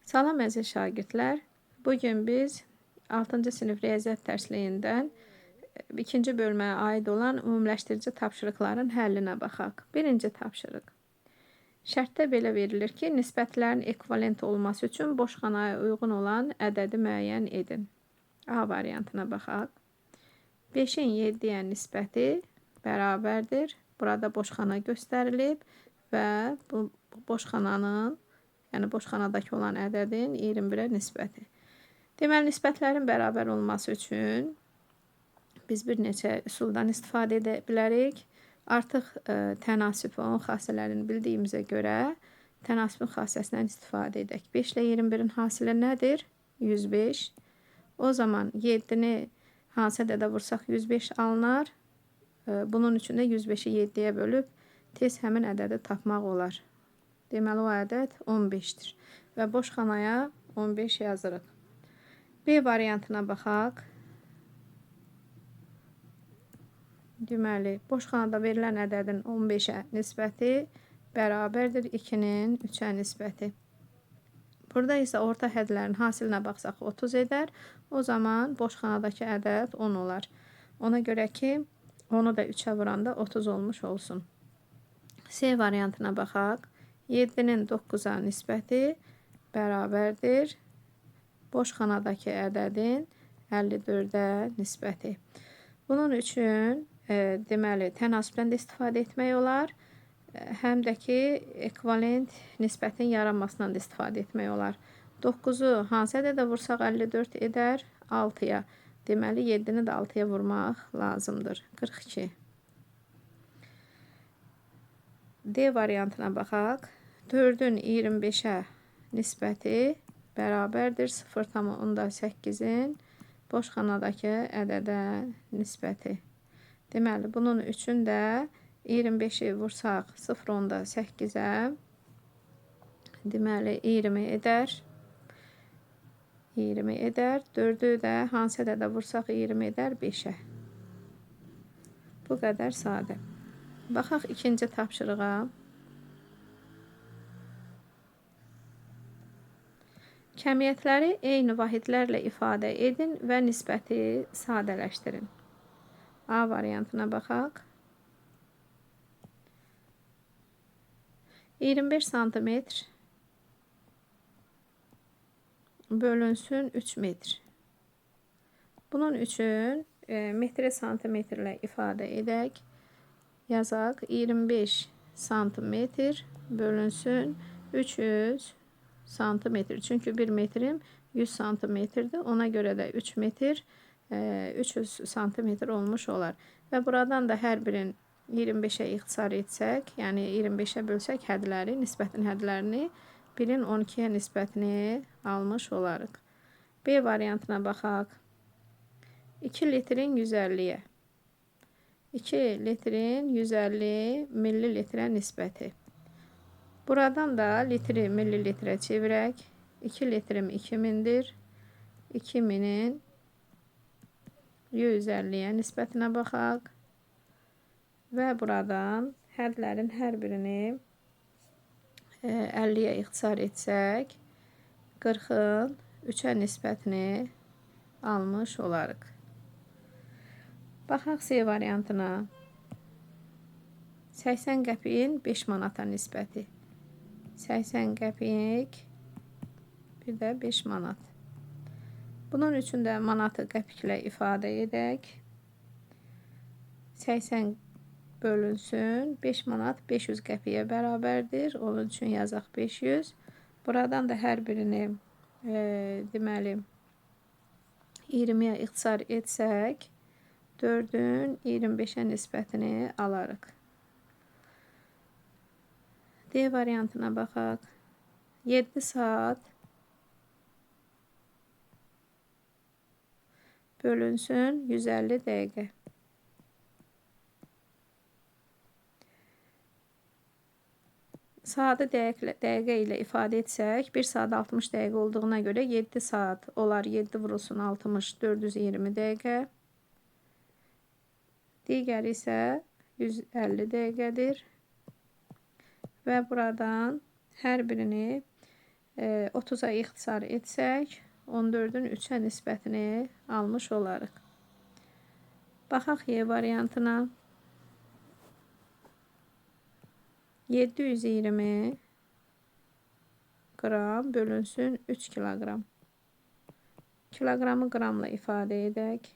Salam əziz şagirdlər. Bugün biz 6-cı sinif riyaziyyat dərsliyindən 2-ci bölməyə aid olan ümumiləşdirici tapşırıqların həllinə baxaq. Birinci tapşırıq. Şərtdə belə verilir ki, nisbətlərin ekvivalent olması üçün boş xanaya uyğun olan ədədi müəyyən edin. A variantına baxaq. 5-in 7-yə nisbəti bərabərdir. Burada boş xana göstərilib və bu boş xananın, yəni boş xanadakı olan ədədin 21-ə nisbəti. Deməli, nisbətlərin bərabər olması üçün biz bir neçə üsuldan istifadə edə bilərik. Artıq tənasüb və onun xassələrini bildiyimizə görə tənasübün xassəsindən istifadə edək. 5 ilə 21-in hasili nədir? 105. O zaman 7-ni hansı ədədə vursaq 105 alınar. Bunun üçün də 105-i 7-yə bölüb tez həmin ədədi tapmaq olar. Deməli, o ədəd 15-dir. Və boş xanaya 15 yazırıq. B variantına baxaq. Deməli, boş xanada verilən ədədin 15-ə nisbəti bərabərdir 2-nin 3-ə nisbəti. Burada isə orta hədlərin hasilinə baxsaq 30 edər. O zaman boş xanadakı ədəd 10 olar. Ona görə ki, onu da 3-ə vuranda 30 olmuş olsun. C variantına baxaq. 7-nin 9-a nisbəti bərabərdir boş xanadakı ədədin 54-ə nisbəti. Bunun üçün deməli, tənasübdən də istifadə etmək olar, həm də ki, ekvivalent nisbətin yaranmasından da istifadə etmək olar. 9-u hansı ədədə vursaq 54 edər? 6-ya. Deməli, 7-ni də 6-ya vurmaq lazımdır. 42. D variantına baxaq. 4-ün 25-ə nisbəti bərabərdir 0,8-in boş xanadakı ədədə nisbəti. Deməli, bunun üçün də 25-i vursaq 0,8-ə, deməli, 20 edər. 20 edər. 4-ü də hansı ədədə vursaq 20 edər? 5-ə. Bu qədər sadə. Baxaq ikinci tapşırığa. Kəmiyyətləri eyni vahidlərlə ifadə edin və nisbəti sadələşdirin. A variantına baxaq. 25 santimetr bölünsün 3 metr. Bunun üçün metri santimetrlə ifadə edək. Yazaq 25 santimetr bölünsün 300 santimetr. Çünki 1 metrim 100 santimetrdir. Ona görə də 3 metr 300 santimetr olmuş olar. Və buradan da hər birin 25-ə ixtisar etsək, yəni 25-ə bölsək hədləri, nisbətin hədlərini 1-in 12-yə nisbətini almış olarıq. B variantına baxaq. 2 litrin 150-yə. 2 litrin 150 millilitrə nisbəti. Buradan da litri millilitrə çevirək. 2 litrim 2000-dir. 2000-in 150-yə nisbətinə baxaq. Və buradan hədlərin hər birini 50-yə ixtisar etsək, 40-ın 3-ə nisbətini almış olarıq. Baxaq C variantına. 80 qəpiyin 5 manata nisbəti. 80 qəpik, bir də 5 manat. Bunun üçün də manatı qəpiklə ifadə edək. 80 bölünsün. 5 manat 500 qəpiyə bərabərdir. Onun üçün yazaq 500. Buradan da hər birini deməli 20-yə ixtisar etsək, 4-ün 25-ə nisbətini alarıq. D variantına baxaq. 7 saat bölünsün 150 dəqiqə. Saatı dəqiqə ilə ifadə etsək, 1 saat 60 dəqiqə olduğuna görə 7 saat olar. 7 vurulsun 60, 420 dəqiqə. Digəri isə 150 dəqiqədir. Və buradan hər birini 30-a ixtisar etsək, 14-ün 3-ə nisbətini almış olarıq. Baxaq Y variantına. 720 qram bölünsün 3 kiloqram. Kiloqramı qramla ifadə edək.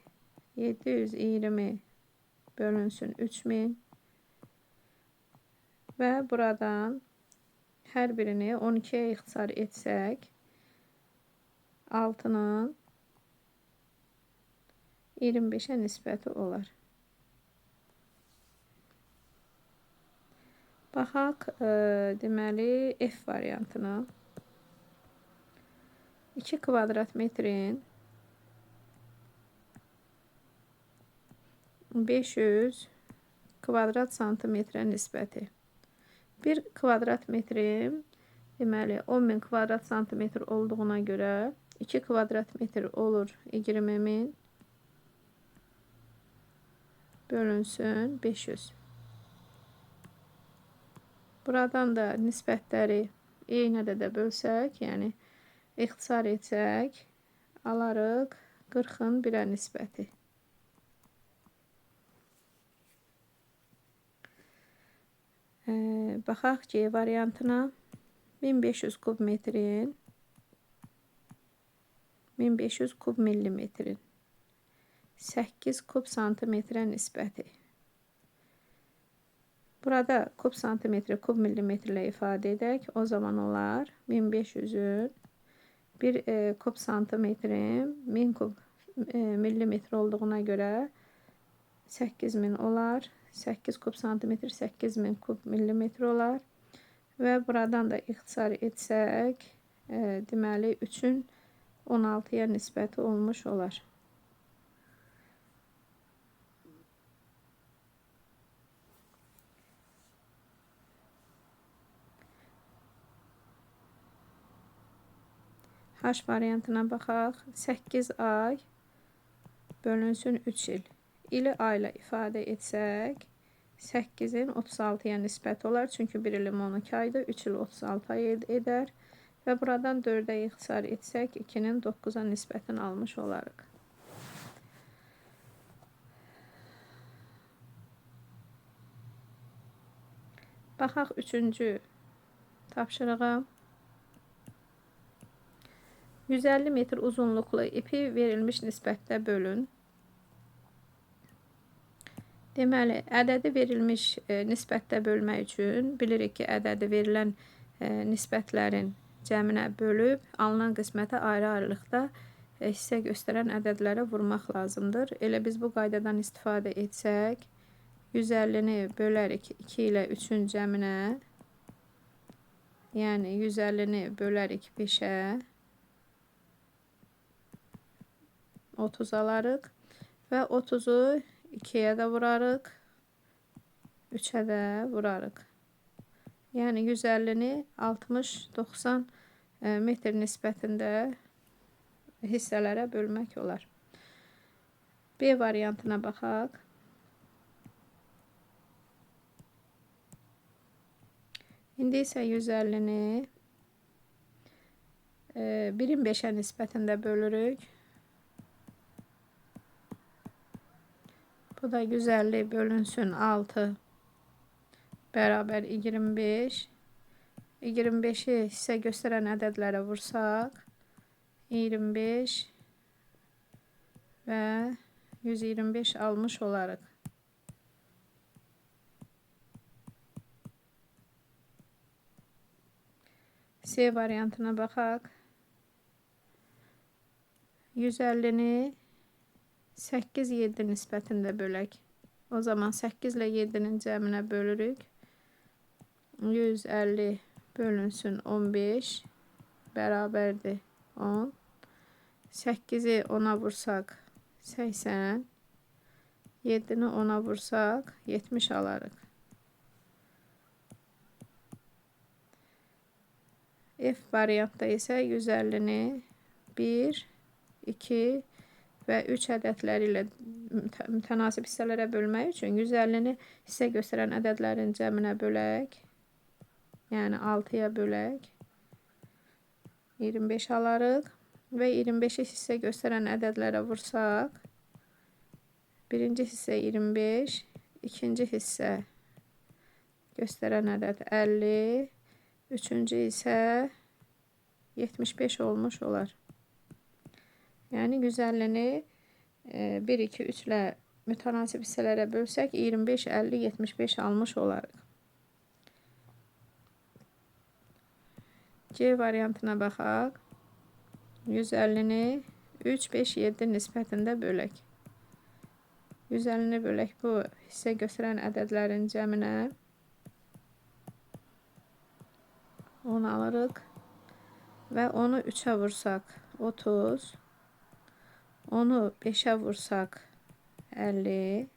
720 bölünsün 3000 və buradan hər birini 12-yə ixtisar etsək 6-nın 25-ə nisbəti olar. Baxaq, deməli, F variantına. 2 kvadrat metrin 500 kvadrat santimetrə nisbəti. 1 kvadrat metrin, deməli, 10.000 kvadrat santimetr olduğuna görə 2 kvadrat metr olur 20.000 bölünsün 500. Buradan da nisbətləri eyni ədədə bölsək, yəni ixtisar etsək, alarıq 40-ın 1-ə nisbəti. Baxaq G variantına. 1500 kub metrin 1500 kub millimetrin 8 kub santimetrə nisbəti. Burada kub santimetri kub millimetrlə ifadə edək. O zaman olar 1500-ün 1 kub santimetrin 1000 kub millimetr olduğuna görə 8000 olar. 8 kub santimetr 8000 kub millimetr olar. Və buradan da ixtisar etsək, deməli 3-ün 16-ya nisbəti olmuş olar. H variantına baxaq. 8 ay bölünsün 3 il. İli ayla ifadə etsək, 8-in 36-ya nisbəti olar. Çünki 1 ilim 12 aydır, 3 il 36 ay edər. Və buradan 4-ə ixtisar etsək, 2-nin 9-a nisbətini almış olarıq. Baxaq 3-cü tapşırığa. 150 metr uzunluqlu ipi verilmiş nisbətdə bölün. Deməli, ədədi verilmiş nisbətdə bölmək üçün bilirik ki, ədədi verilən nisbətlərin cəminə bölüb, alınan qismətə ayrı-ayrılıqda hissə göstərən ədədlərə vurmaq lazımdır. Elə biz bu qaydadan istifadə etsək, 150-ni bölərik 2 ilə 3-ün cəminə, yəni 150-ni bölərik 5-ə, 30 alarıq və 30-u 2-yə də vurarıq, 3-ə də vurarıq. Yəni 150-ni 60-90 metr nisbətində hissələrə bölmək olar. B variantına baxaq. İndi isə 150-ni 1-in 5-ə nisbətində bölürük. Bu da 150 bölünsün 6 bərabər 25. 25-i hissə göstərən ədədlərə vursaq 25 və 125 almış olarıq. C variantına baxaq. 150-ni 8, 7 nisbətində bölək. O zaman 8 ilə 7-nin cəminə bölürük. 150 bölünsün 15 bərabərdir 10. 8-i 10-a vursaq 80. 7-ni 10-a vursaq 70 alarıq. F variantda isə 150-ni 1, 2 və 3 ədədləri ilə mütənasib hissələrə bölmək üçün 150-ni hissə göstərən ədədlərin cəminə bölək. Yəni 6-ya bölək. 25 alarıq və 25-i hissə göstərən ədədlərə vursaq, birinci hissə 25, ikinci hissə göstərən ədəd 50, üçüncü isə 75 olmuş olar. Yəni 150-ni 1, 2, 3 ilə mütənasib hissələrə bölsək 25, 50, 75 almış olarıq. C variantına baxaq. 150-ni 3, 5, 7 nisbətində bölək. 150-ni bölək bu hissə göstərən ədədlərin cəminə. 10 alırıq və onu 3-ə vursaq 30, onu 5-ə vursaq 50,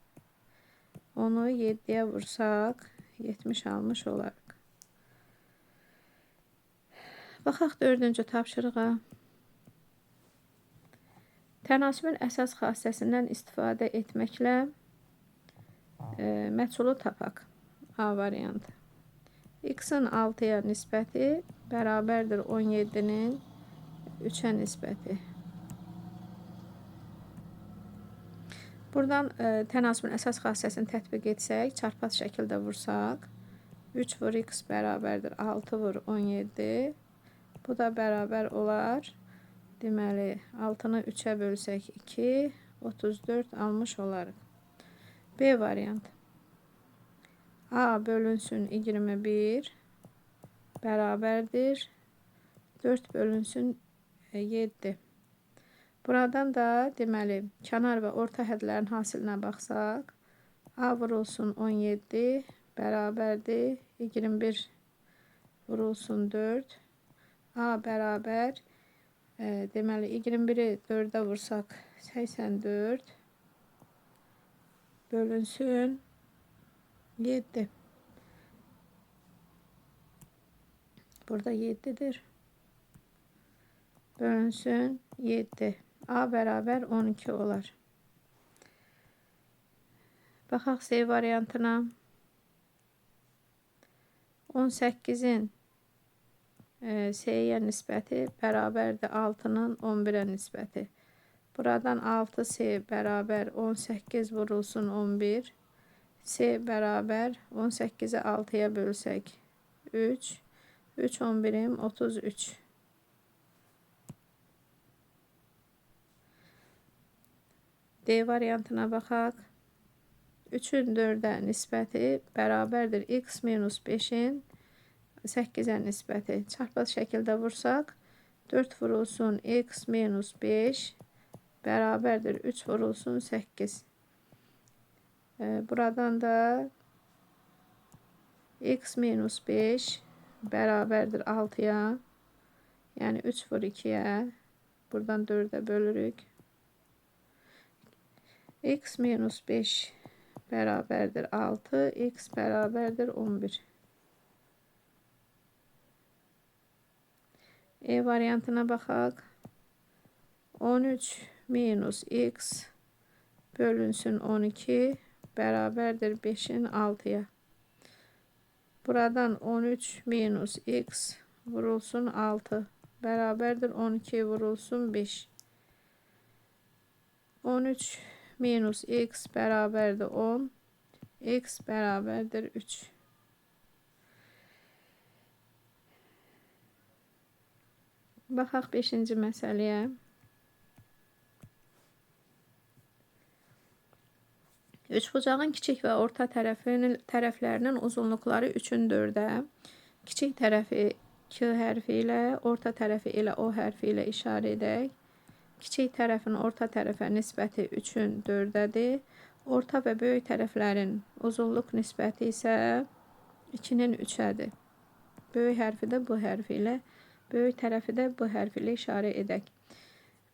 onu 7-yə vursaq 70 almış olarıq. Baxaq 4-cü tapşırığa. Tənasübün əsas xassəsindən istifadə etməklə məchulu tapaq. A variantı. X-in 6-ya nisbəti bərabərdir 17-nin 3-ə nisbəti. Buradan tənasübün əsas xassəsini tətbiq etsək, çarpaz şəkildə vursaq, 3 vur x bərabərdir 6 vur 17. Bu da bərabər olar. Deməli, 6-nı 3-ə bölsək 2, 34 almış olarıq. B variantı. A bölünsün 21 bərabərdir 4 bölünsün 7. Buradan da deməli, kənar və orta hədlərin hasilinə baxsaq, A vurulsun 17 bərabərdir 21 vurulsun 4. A bərabər, deməli, 21-i 4-ə vursaq 84 bölünsün 7. Burada 7-dir. Bölünsün 7. A bərabər 12 olar. Baxaq C variantına. 18-in C-yə nisbəti bərabərdir 6-nın 11-ə nisbəti. Buradan 6C bərabər 18 vurulsun 11. C bərabər 18-i 6-ya bölsək 3. 3 11-im 33. D variantına baxaq. 3-ün 4-ə nisbəti bərabərdir x minus 5-in 8-ə nisbəti. Çarpaz şəkildə vursaq 4 vurulsun x minus 5 bərabərdir 3 vurulsun 8. Buradan da x minus 5 bərabərdir 6-ya. Yəni 3 vur 2-yə. Buradan 4-ə bölürük. X minus 5 bərabərdir 6. X bərabərdir 11. E variantına baxaq. 13 minus x bölünsün 12 bərabərdir 5-in 6-ya. Buradan 13 minus x vurulsun 6 bərabərdir 12 vurulsun 5. 13 minus x bərabərdir 10. X bərabərdir 3. Baxaq 5-ci məsələyə. Üçbucağın kiçik və orta tərəflərinin uzunluqları 3-ün 4-ə, kiçik tərəfi K hərfi ilə, orta tərəfi ilə O hərfi ilə işarə edək. Kiçik tərəfin orta tərəfə nisbəti 3-ün 4-ədir. Orta və böyük tərəflərin uzunluq nisbəti isə 2-nin 3-ədir. Böyük hərfi də bu hərfi ilə, böyük tərəfi də bu hərfi ilə işarə edək.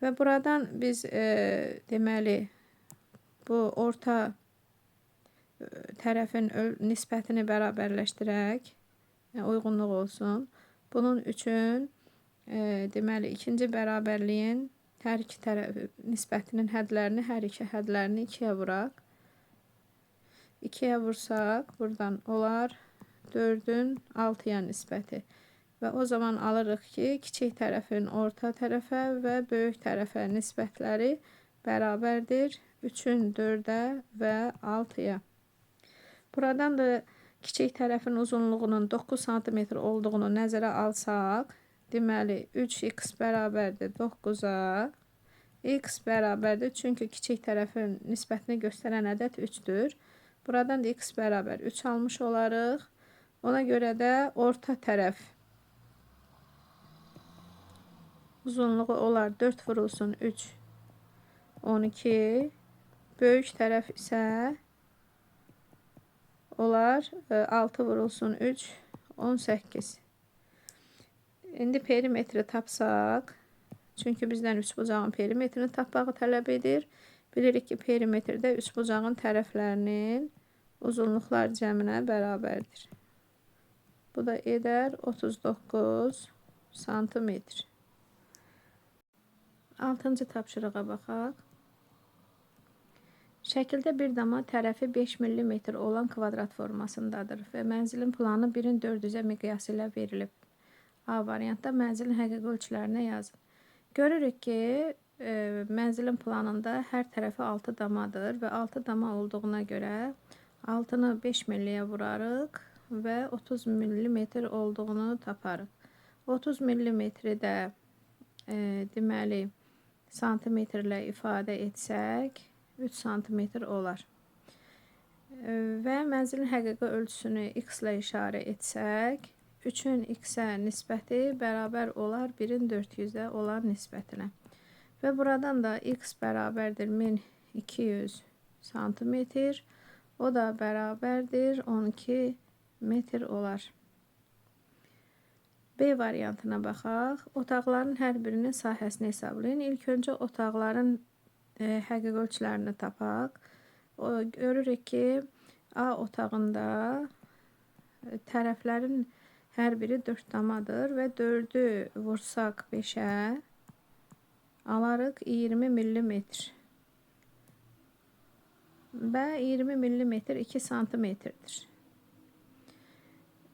Və buradan biz deməli, bu orta tərəfin nisbətini bərabərləşdirək, yəni uyğunluq olsun. Bunun üçün deməli, ikinci bərabərliyin hər iki tərəf nisbətinin hədlərini, hər iki hədlərini 2-yə vuraq. 2-yə vursaq, buradan olar 4-ün 6-ya nisbəti. Və o zaman alırıq ki, kiçik tərəfin orta tərəfə və böyük tərəfə nisbətləri bərabərdir 3-ün 4-ə və 6-ya. Buradan da kiçik tərəfin uzunluğunun 9 sm olduğunu nəzərə alsaq, deməli 3x bərabərdir 9-a, x bərabərdir, çünki kiçik tərəfin nisbətini göstərən ədəd 3-dür. Buradan da x bərabər 3 almış olarıq. Ona görə də orta tərəf uzunluğu olar 4 vurulsun 3, 12. Böyük tərəf isə olar 6 vurulsun 3, 18. İndi perimetri tapsaq, çünki bizdən üçbucağın perimetrini tapmağı tələb edir. Bilirik ki, perimetrdə üçbucağın tərəflərinin uzunluqlar cəminə bərabərdir. Bu da edər 39 santimetr. 6-cı tapşırığa baxaq. Şəkildə bir dama tərəfi 5 mm olan kvadrat formasındadır və mənzilin planı 1-in 400-ə miqyası ilə verilib. A variantda mənzilin həqiqi ölçülərinə yazın. Görürük ki, mənzilin planında hər tərəfi 6 damadır və 6 dama olduğuna görə 6-nı 5 milliyə vurarıq və 30 mm olduğunu taparıq. 30 mm-i də deməli santimetrlə ifadə etsək 3 santimetr olar. Və mənzilin həqiqi ölçüsünü x ilə işarə etsək, 3-ün x-ə nisbəti bərabər olar 1-in 400-ə olan nisbətinə. Və buradan da x bərabərdir 1200 santimetr, o da bərabərdir 12 metr olar. B variantına baxaq. Otaqların hər birinin sahəsini hesablayın. İlk öncə otaqların həqiqi ölçülərini tapaq. Görürük ki, A otağında tərəflərin hər biri 4 damadır və 4-ü vursaq 5-ə alarıq 20 millimetr. Və 20 millimetr 2 santimetrdir.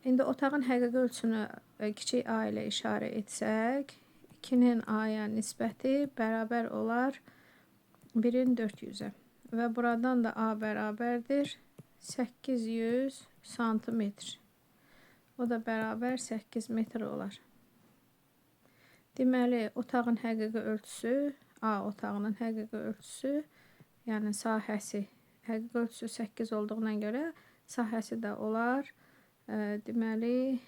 İndi otağın həqiqi ölçüsünü kiçik A ilə işarə etsək, 2-nin A-ya nisbəti bərabər olar 1-in 400-ə. Və buradan da A bərabərdir 800 santimetr. O da bərabər 8 metr olar. Deməli, otağın həqiqi ölçüsü, A otağının həqiqi ölçüsü, yəni sahəsi, həqiqi ölçüsü 8 olduğuna görə sahəsi də olar. Deməli,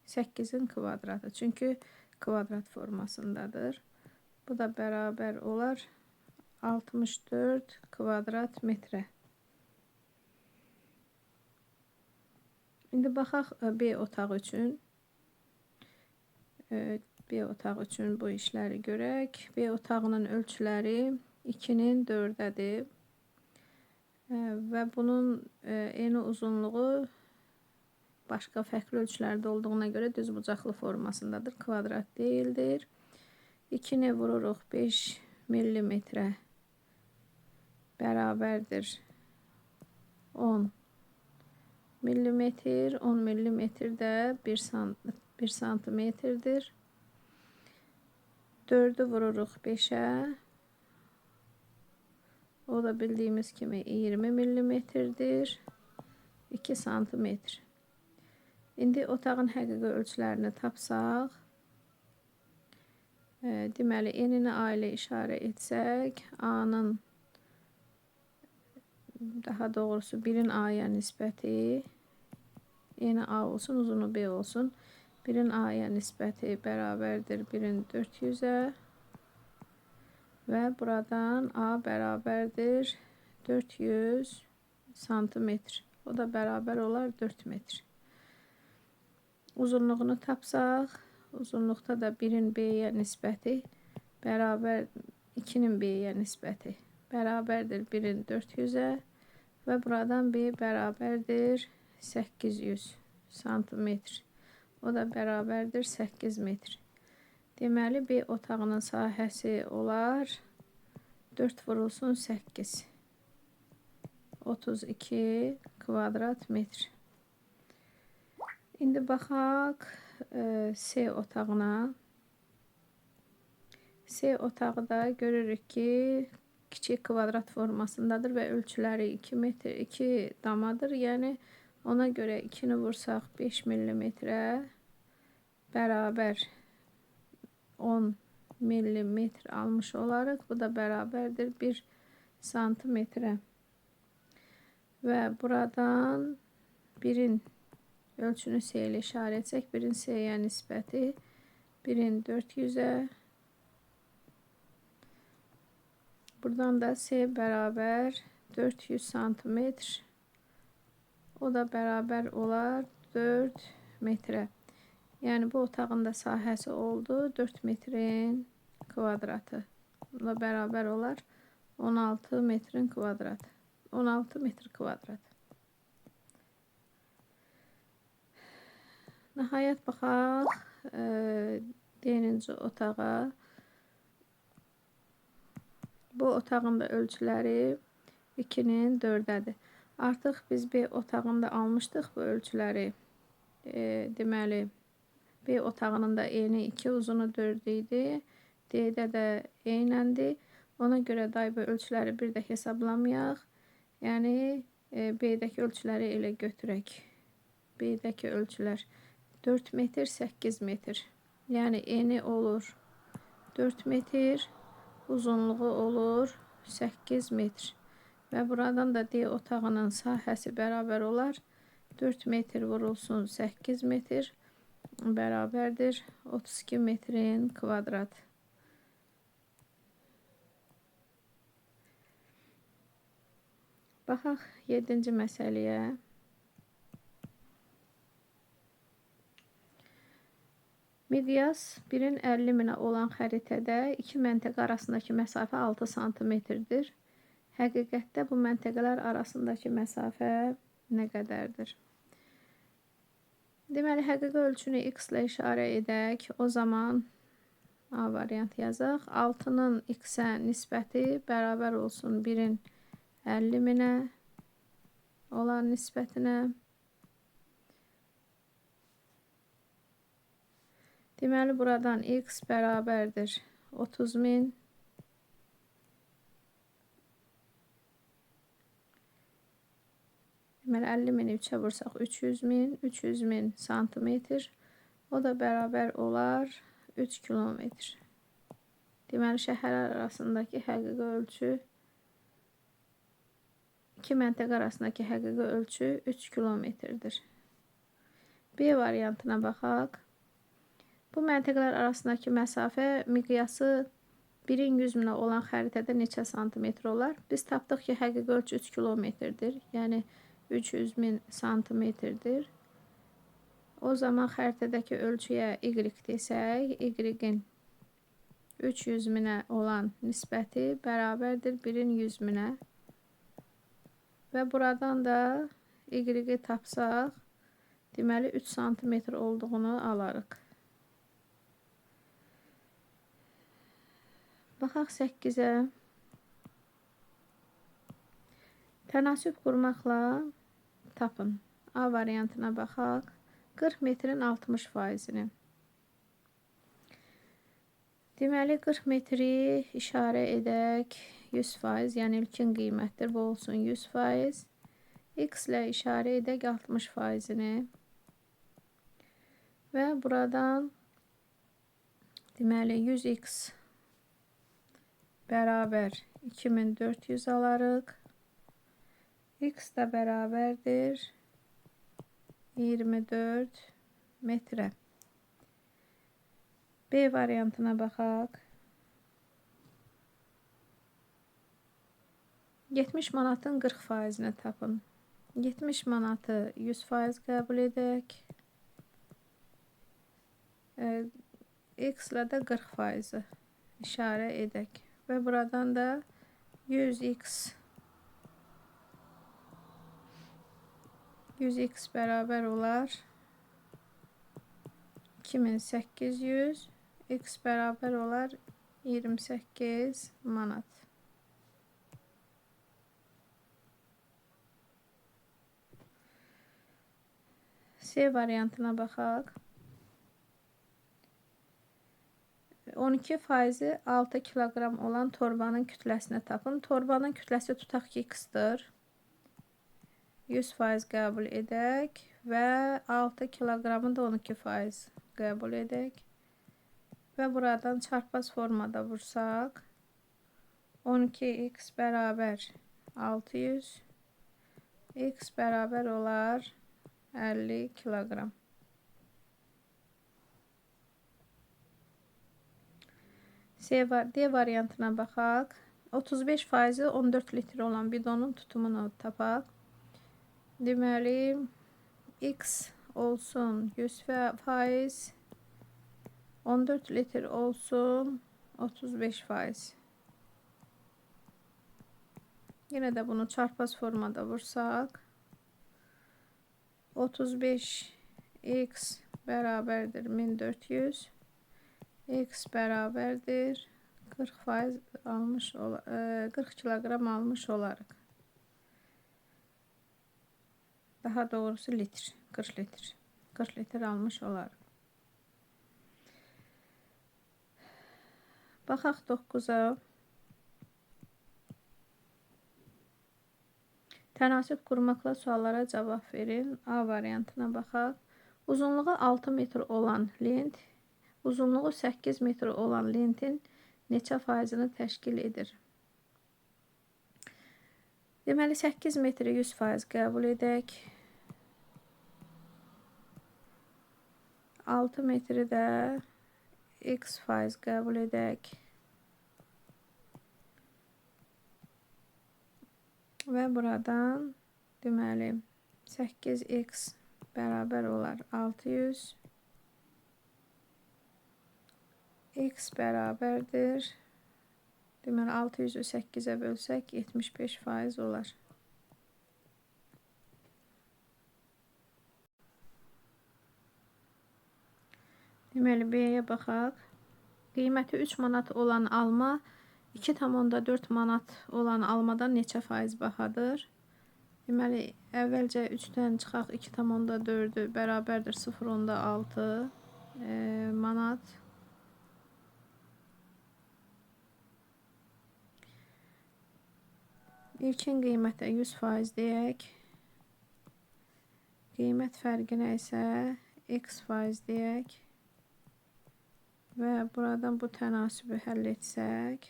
8-in kvadratı. Çünki kvadrat formasındadır. Bu da bərabər olar 64 kvadrat metrə. İndi baxaq B otağı üçün. B otağı üçün bu işləri görək. B otağının ölçüləri 2-nin 4-ədir. Və bunun eni uzunluğu başqa fərqli ölçülərdə olduğuna görə düzbucaqlı formasındadır. Kvadrat deyildir. 2-ni vururuq 5 millimetrə bərabərdir 10 millimetr. 10 millimetr də 1 santimetrdir. 4-ü vururuq 5-ə. O da bildiyimiz kimi 20 millimetrdir. 2 santimetr. İndi otağın həqiqi ölçülərini tapsaq, deməli, enini A ilə işarə etsək, A-nın, daha doğrusu 1-in A-ya nisbəti, eni A olsun, uzunu B olsun, 1-in A-ya nisbəti bərabərdir 1-in 400-ə və buradan A bərabərdir 400 santimetr. O da bərabər olar 4 metr. Uzunluğunu tapsaq, uzunluqda da 1-in B-yə nisbəti bərabər 2-nin B-yə nisbəti bərabərdir 1-in 400-ə və buradan B bərabərdir 800 santimetr. O da bərabərdir 8 metr. Deməli, B otağının sahəsi olar 4 vurulsun 8. 32 kvadrat metr. İndi baxaq C otağına. C otağı da görürük ki, kiçik kvadrat formasındadır və ölçüləri 2 metr 2 damadır. Yəni ona görə 2-ni vursaq 5 millimetrə bərabər 10 millimetr almış olarıq. Bu da bərabərdir 1 santimetrə. Və buradan 1-in ölçünü C ilə işarə etsək, 1-in C-yə nisbəti 1-in 400-ə. Buradan da C bərabər 400 santimetr. O da bərabər olar 4 metrə. Yəni bu otağın da sahəsi oldu 4 metrin kvadratı. Bu da bərabər olar 16 metrin kvadratı. 16 metr kvadrat. Nəhayət baxaq D-ci otağa. Bu otağın da ölçüləri 2-nin 4-ədir. Artıq biz B otağında almışdıq bu ölçüləri. Deməli, B otağının da eni 2, uzunu 4 idi. D-də də eynəndir. Ona görə day bu ölçüləri bir də hesablamayaq. Yəni, B-dəki ölçüləri elə götürək. B-dəki ölçülər 4 metr, 8 metr. Yəni, eni olur 4 metr, uzunluğu olur 8 metr. Və buradan da D otağının sahəsi bərabər olar. 4 metr vurulsun 8 metr bərabərdir 32 metrin kvadratı. Baxaq 7-ci məsələyə. Miqyas 1-in 50 minə olan xəritədə iki məntəqə arasındakı məsafə 6 santimetrdir. Həqiqətdə bu məntəqələr arasındakı məsafə nə qədərdir? Deməli, həqiqi ölçünü x ilə işarə edək. O zaman A variantı yazaq. 6-nın x-ə nisbəti bərabər olsun 1-in 50 minə olan nisbətinə. Deməli, buradan x bərabərdir 30 min. Deməli, 50 mini 3-ə vursaq 300 min, 300 min santimetr. O da bərabər olar 3 kilometr. Deməli, şəhərlər arasındakı həqiqi ölçü, iki məntəqə arasındakı həqiqi ölçü 3 kilometrdir. B variantına baxaq. Bu məntəqələr arasındakı məsafə miqyası 1-in 100 minə olan xəritədə neçə santimetr olar? Biz tapdıq ki, həqiqi ölçü 3 kilometrdir. Yəni 300 min santimetrdir. O zaman xəritədəki ölçüyə Y desək, Y-in 300 minə olan nisbəti bərabərdir 1-in 100 minə. Və buradan da Y-i tapsaq, deməli 3 santimetr olduğunu alarıq. Baxaq 8-ə. Tənasüb qurmaqla tapın. A variantına baxaq. 40 metrin 60%-ni. Deməli, 40 metri işarə edək 100%, yəni ilkin qiymətdir. Bu olsun 100%. X ilə işarə edək 60%-ni. Və buradan deməli 100x bərabər 2400 alarıq. X da bərabərdir 24 metrə. B variantına baxaq. 70 manatın 40%-ni tapın. 70 manatı 100% qəbul edək. X ilə də 40%-i işarə edək. Və buradan da 100x bərabər olar 2800, x bərabər olar 28 manat. C variantına baxaq. 12 faizi 6 kiloqram olan torbanın kütləsini tapın. Torbanın kütləsi tutaq ki, x-dır. 100% qəbul edək və 6 kiloqramı da 12% qəbul edək. Və buradan çarpaz formada vursaq 12x bərabər 600, x bərabər olar 50 kiloqram. D variantına baxaq. 35 faizi 14 litr olan bidonun tutumunu tapaq. Deməli, x olsun 100%, 14 litr olsun 35%. Yenə də bunu çarpaz formada vursaq, 35x bərabərdir 1400, x bərabərdir 40% almış, 40 kiloqram almış olarıq. Daha doğrusu litr, 40 litr. 40 litr almış olarıq. Baxaq 9-a. Tənasüb qurmaqla suallara cavab verin. A variantına baxaq. Uzunluğu 6 metr olan lent, uzunluğu 8 metr olan lentin neçə faizini təşkil edir? Deməli, 8 metri 100% qəbul edək. 6 metri də x faiz qəbul edək. Və buradan deməli 8x bərabər olar 600. X bərabərdir. Deməli 600-ü 8-ə bölsək 75% olar. Deməli B-yə baxaq. Qiyməti 3 manat olan alma 2,4 manat olan almadan neçə faiz bahadır? Deməli, əvvəlcə 3-dən çıxaq 2,4-ü bərabərdir 0,6 manat. İlkin qiymətə 100% deyək. Qiymət fərqinə isə x faiz deyək. Və buradan bu tənasübü həll etsək,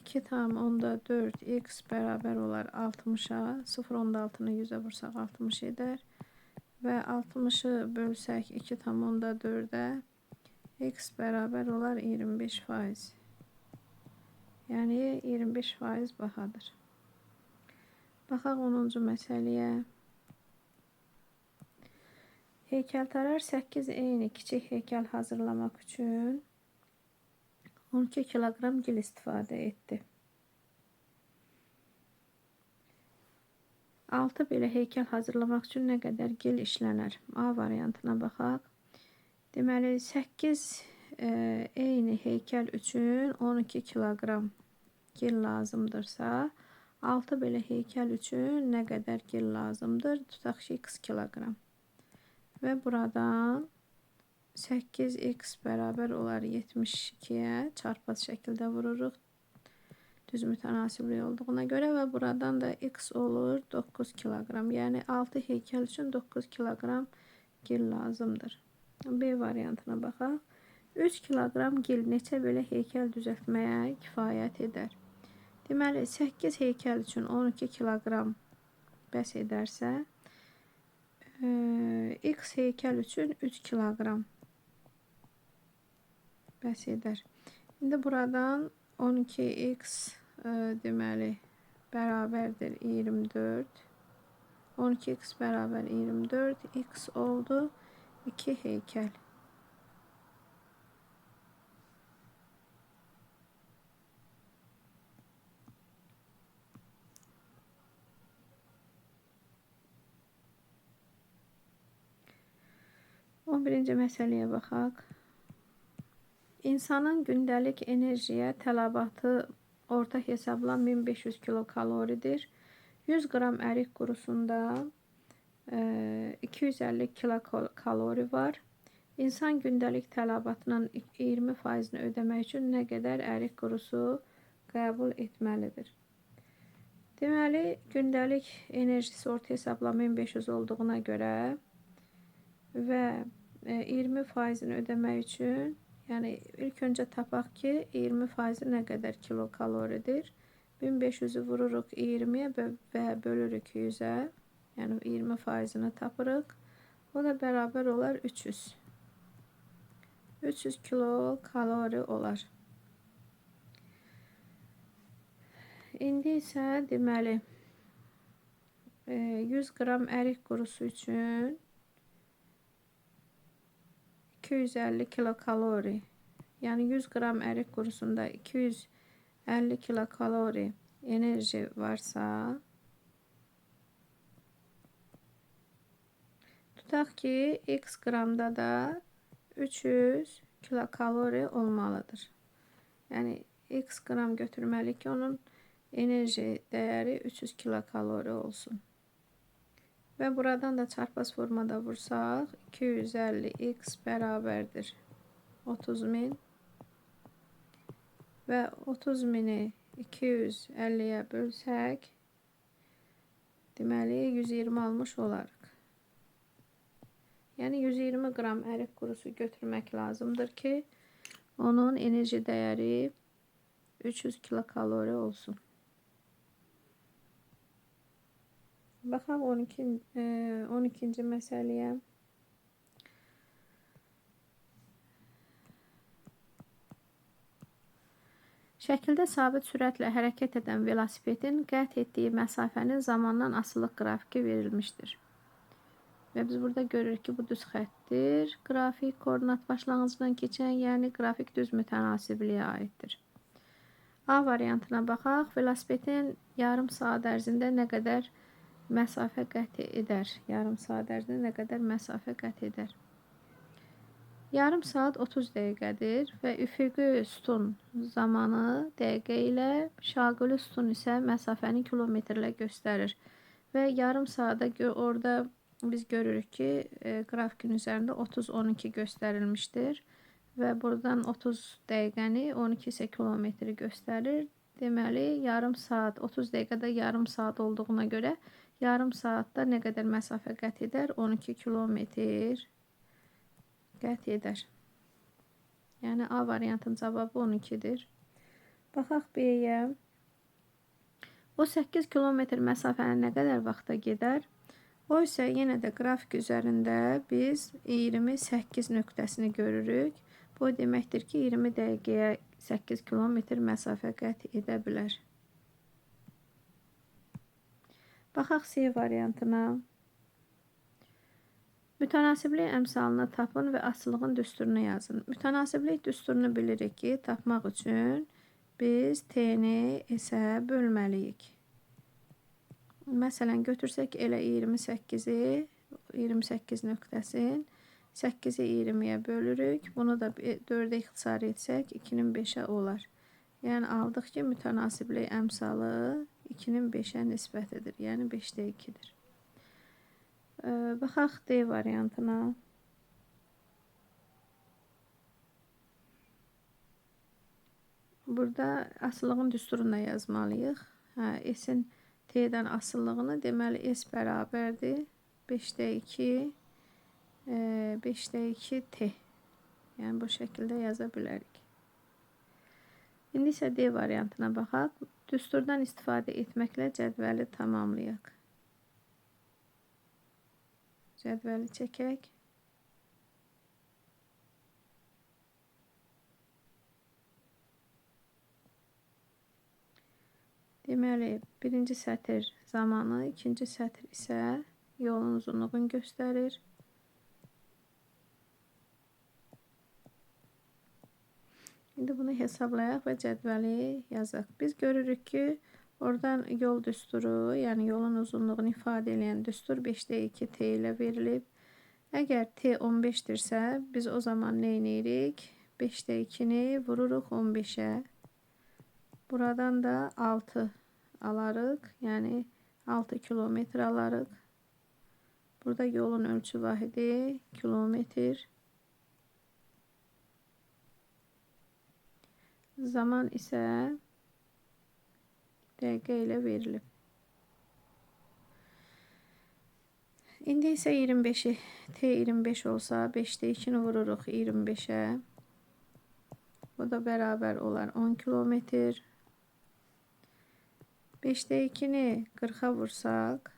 2,4 x bərabər olar 60-a, 0,6-nı 100-ə vursaq 60 edər və 60-ı bölsək 2,4-ə, x bərabər olar 25%. Yəni 25% bahadır. Baxaq 10-cu məsələyə. Heykəltaraş 8 eyni kiçik heykəl hazırlamaq üçün 12 kiloqram gil istifadə etdi. 6 belə heykəl hazırlamaq üçün nə qədər gil işlənər? A variantına baxaq. Deməli, 8 eyni heykəl üçün 12 kiloqram gil lazımdırsa, 6 belə heykəl üçün nə qədər gil lazımdır? Tutaq ki, x kiloqram. Və buradan 8x bərabər olar 72-yə çarpaz şəkildə vururuq. Düz mütənasiblik olduğuna görə və buradan da x olur 9 kiloqram. Yəni 6 heykəl üçün 9 kiloqram gil lazımdır. B variantına baxaq. 3 kiloqram gil neçə belə heykəl düzəltməyə kifayət edər? Deməli, 8 heykəl üçün 12 kiloqram bəs edərsə, x heykəl üçün 3 kiloqram bəs edər. İndi buradan 12x deməli bərabərdir 24. 12x bərabər 24. X oldu 2 heykəl. On birinci məsələyə baxaq. İnsanın gündəlik enerjiyə tələbatı orta hesabla 1500 kilokaloridir. 100 qram ərik qurusunda 250 kilokalori var. İnsan gündəlik tələbatının 20%-ni ödəmək üçün nə qədər ərik qurusu qəbul etməlidir? Deməli, gündəlik enerjisi orta hesabla 1500 olduğuna görə və 20%-ni ödəmək üçün, yəni ilk öncə tapaq ki, 20% nə qədər kilokaloridir? 1500-ü vururuq 20-yə və bölürük 100-ə, yəni 20%-ni tapırıq. O da bərabər olar 300. 300 kilokalori olar. İndi isə deməli 100 qram ərik qurusu üçün 250 kilokalori, yəni 100 qram ərik qurusunda 250 kilokalori enerji varsa, tutaq ki, x qramda da 300 kilokalori olmalıdır. Yəni x qram götürməli ki, onun enerji dəyəri 300 kilokalori olsun. Və buradan da çarpaz formada vursaq, 250x bərabərdir 30.000 və 30.000-i 250-yə bölsək, deməli 120 almış olarıq. Yəni 120 qram ərik qurusu götürmək lazımdır ki, onun enerji dəyəri 300 kilokalori olsun. Baxaq 12-ci məsələyə. Şəkildə sabit sürətlə hərəkət edən velosipedin qət etdiyi məsafənin zamandan asılılıq qrafiki verilmişdir. Və biz burada görürük ki, bu düz xətdir. Qrafik koordinat başlanğıcından keçən, yəni qrafik düz mütənasibliyə aiddir. A variantına baxaq. Velosipedin yarım saat ərzində nə qədər məsafə qət edər? Yarım saat ərzində nə qədər məsafə qət edər? Yarım saat 30 dəqiqədir və üfüqi sütun zamanı dəqiqə ilə, şaquli sütun isə məsafəni kilometrlə göstərir. Və yarım saata orada biz görürük ki, qrafikin üzərində 30-12 göstərilmişdir və buradan 30 dəqiqəni 12 isə kilometri göstərir. Deməli, yarım saat, 30 dəqiqədə yarım saat olduğuna görə yarım saatda nə qədər məsafə qət edər? 12 kilometr qət edər. Yəni, A variantının cavabı 12-dir. Baxaq B-yə. O 8 kilometr məsafəni nə qədər vaxta gedər? O isə yenə də qrafik üzərində biz 28 nöqtəsini görürük. Bu deməkdir ki, 20 dəqiqəyə 8 kilometr məsafə qət edə bilər. Baxaq C variantına. Mütənasiblik əmsalını tapın və asılılığın düsturunu yazın. Mütənasiblik düsturunu bilirik ki, tapmaq üçün biz T-ni S-ə bölməliyik. Məsələn, götürsək elə 28-i, 28 nöqtəsini 8-i 20-yə bölürük. Bunu da 4-ə ixtisar etsək 2-nin 5-ə olar. Yəni, aldıq ki, mütənasiblik əmsalı 2-nin 5-ə nisbətidir. Yəni, 5-də 2-dir. Baxaq D variantına. Burada asılılığın düsturunu da yazmalıyıq. S-in T-dən asılılığını, deməli, S bərabərdir 5-də 2, 5-də 2 T. Yəni, bu şəkildə yaza bilərik. İndi isə D variantına baxaq. Düsturdan istifadə etməklə cədvəli tamamlayaq. Cədvəli çəkək. Deməli, birinci sətir zamanı, ikinci sətir isə yolun uzunluğunu göstərir. İndi bunu hesablayaq və cədvəli yazaq. Biz görürük ki, oradan yol düsturu, yəni yolun uzunluğunu ifadə edən düstur 5-də 2 T ilə verilib. Əgər T 15-dirsə, biz o zaman nə edirik? 5-də 2-ni vururuq 15-ə. Buradan da 6 alarıq, yəni 6 kilometr alarıq. Burada yolun ölçü vahidi kilometr. Zaman isə dəqiqə ilə verilib. İndi isə 25-i T 25 olsa 5-də 2-ni vururuq 25-ə. Bu da bərabər olar 10 kilometr. 5-də 2-ni 40-a vursaq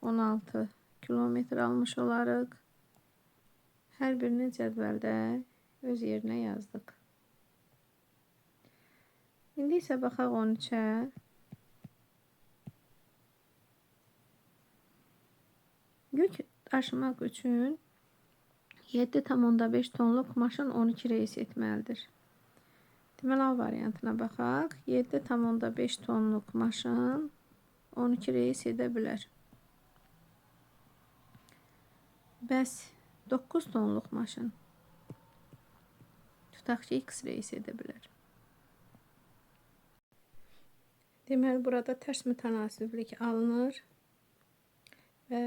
16 kilometr almış olarıq. Hər birini cədvəldə öz yerinə yazdıq. İndi isə baxaq 13-ə. Yük daşımaq üçün 7,5 tonluq maşın 12 reys etməlidir. Deməli, A variantına baxaq. 7,5 tonluq maşın 12 reys edə bilər. Bəs 9 tonluq maşın tutaq ki, x reys edə bilər. Deməli, burada tərs mütənasiblik alınır və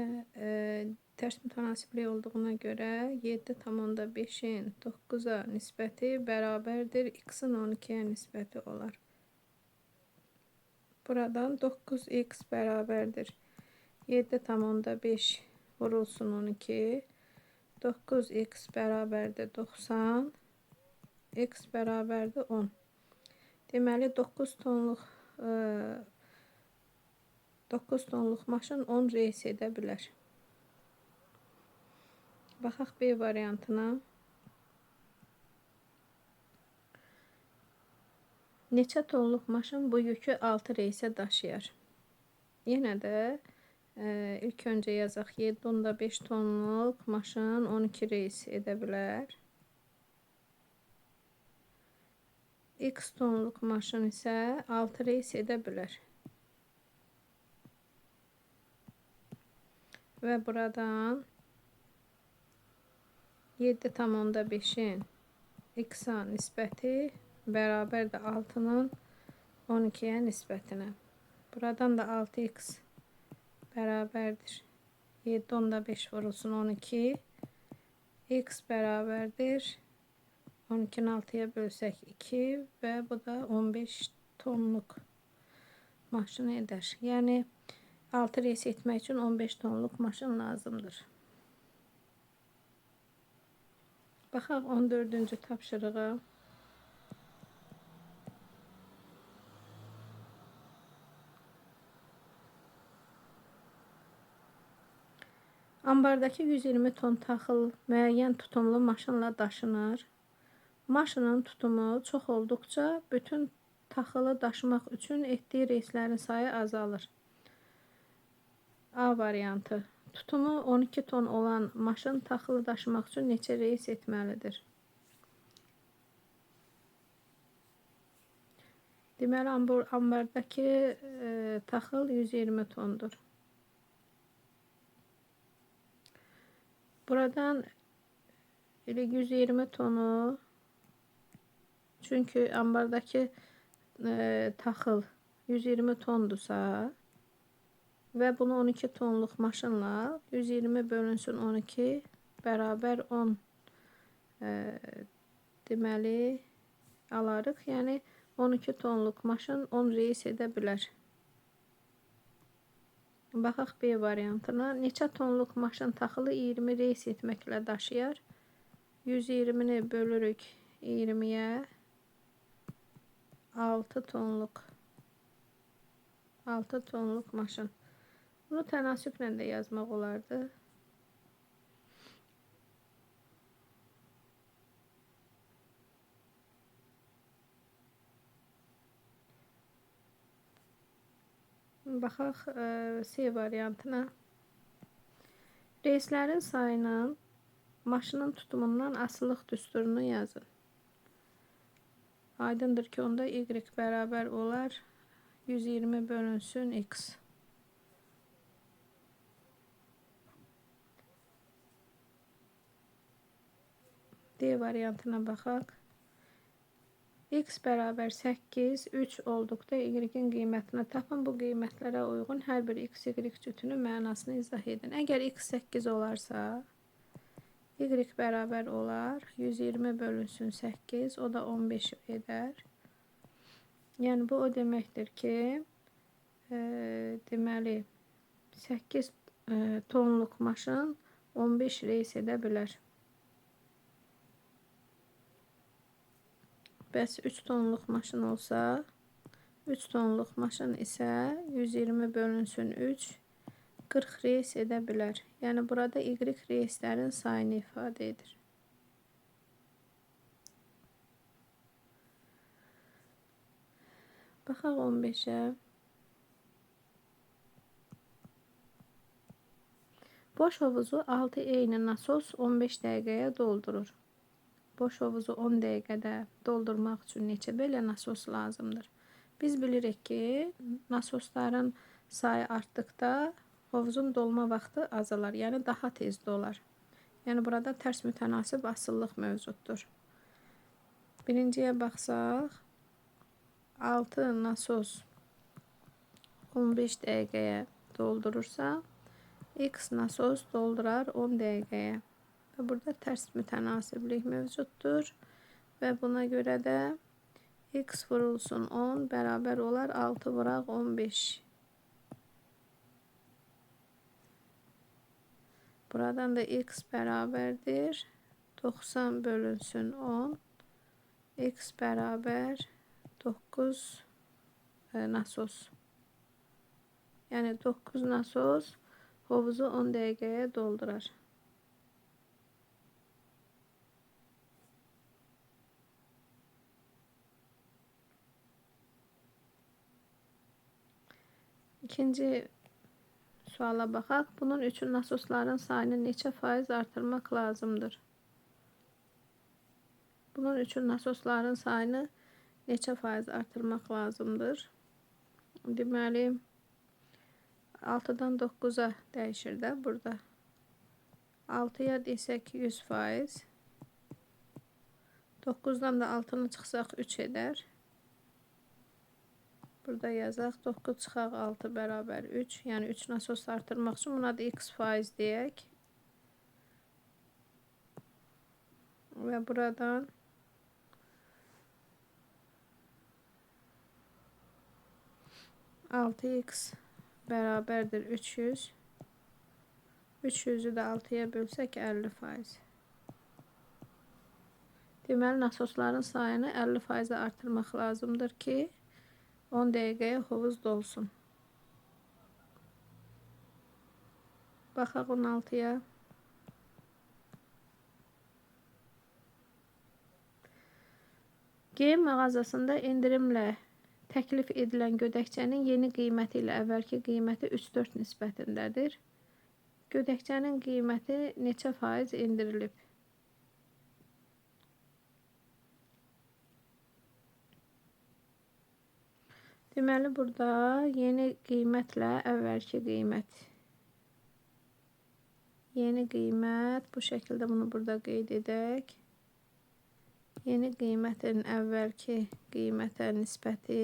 tərs mütənasiblik olduğuna görə 7,5-in 9-a nisbəti bərabərdir x-in 12-yə nisbəti olar. Buradan 9x bərabərdir 7,5 vurulsun 12, 9x bərabərdir 90, x bərabərdir 10. Deməli, 9 tonluq maşın 10 reys edə bilər. Baxaq B variantına. Neçə tonluq maşın bu yükü 6 reysə daşıyar? Yenə də ilk öncə yazaq 7,5 tonluq maşın 12 reys edə bilər. X tonluq maşın isə 6 reys edə bilər. Və buradan 7,5-in x-a nisbəti bərabərdir 6-nın 12-yə nisbətinə. Buradan da 6x bərabərdir 7,5 vurulsun 12, x bərabərdir 12-ni 6-ya bölsək 2 və bu da 15 tonluq maşın edər. Yəni 6 reys etmək üçün 15 tonluq maşın lazımdır. Baxaq 14-cü tapşırığa. Ambardakı 120 ton taxıl müəyyən tutumlu maşınla daşınır. Maşının tutumu çox olduqca bütün taxılı daşımaq üçün etdiyi reyslərin sayı azalır. A variantı. Tutumu 12 ton olan maşın taxılı daşımaq üçün neçə reys etməlidir? Deməli, ambardakı taxıl 120 tondur. Buradan elə 120 tonu, çünki ambardakı taxıl 120 tondursa və bunu 12 tonluq maşınla 120 bölünsün 12 bərabər 10 deməli alarıq. Yəni 12 tonluq maşın 10 reys edə bilər. Baxaq B variantına. Neçə tonluq maşın taxılı 20 reys etməklə daşıyar? 120-ni bölürük 20-yə. 6 tonluq 6 tonluq maşın. Bunu tənasüblə də yazmaq olardı. Baxaq C variantına. Reyslərin sayının maşının tutumundan asılılıq düsturunu yazın. Aydındır ki, onda Y bərabər olar 120 bölünsün X. D variantına baxaq. X bərabər 8, 3 olduqda Y-in qiymətini tapın. Bu qiymətlərə uyğun hər bir X, Y cütünün mənasını izah edin. Əgər X 8 olarsa, Y bərabər olar 120 bölünsün 8, o da 15 edər. Yəni bu o deməkdir ki, deməli 8 tonluq maşın 15 reys edə bilər. Bəs 3 tonluq maşın olsa, 3 tonluq maşın isə 120 bölünsün 3, 40 reys edə bilər. Yəni burada Y reyslərin sayını ifadə edir. Baxaq 15-ə. Boş hovuzu 6 eyni nasos 15 dəqiqəyə doldurur. Boş hovuzu 10 dəqiqədə doldurmaq üçün neçə belə nasos lazımdır? Biz bilirik ki, nasosların sayı artdıqda hovuzun dolma vaxtı azalar, yəni daha tez dolar. Yəni burada tərs mütənasib asılılıq mövcuddur. Birinciyə baxsaq, 6 nasos 15 dəqiqəyə doldurursa, X nasos doldurar 10 dəqiqəyə. Və burada tərs mütənasiblik mövcuddur. Və buna görə də X vurulsun 10 bərabər olar 6 vuraq 15. Buradan da X bərabərdir 90 bölünsün 10. X bərabər 9 nasos. Yəni 9 nasos hovuzu 10 dəqiqəyə doldurar. İkinci suala baxaq. Bunun üçün nasosların sayını neçə faiz artırmaq lazımdır? Bunun üçün nasosların sayını neçə faiz artırmaq lazımdır? Deməli, 6-dan 9-a dəyişir də burada. 6-ya desək 100%. 9-dan da 6-nı çıxsaq 3 edər. Burada yazaq. 9 çıxaq 6 bərabər 3. Yəni 3 nasos artırmaq üçün buna da x faiz deyək. Və buradan 6x bərabərdir 300. 300-ü də 6-ya bölsək 50%. Deməli, nasosların sayını 50%-ə artırmaq lazımdır ki, 10 dəqiqəyə hovuz dolsun. Baxaq 16-ya. Geyim mağazasında endirimlə təklif edilən gödəkçənin yeni qiyməti ilə əvvəlki qiyməti 3-4 nisbətindədir. Gödəkçənin qiyməti neçə faiz endirilib? Deməli, burada yeni qiymətlə əvvəlki qiymət. Yeni qiymət, bu şəkildə bunu burada qeyd edək. Yeni qiymətin əvvəlki qiymətə nisbəti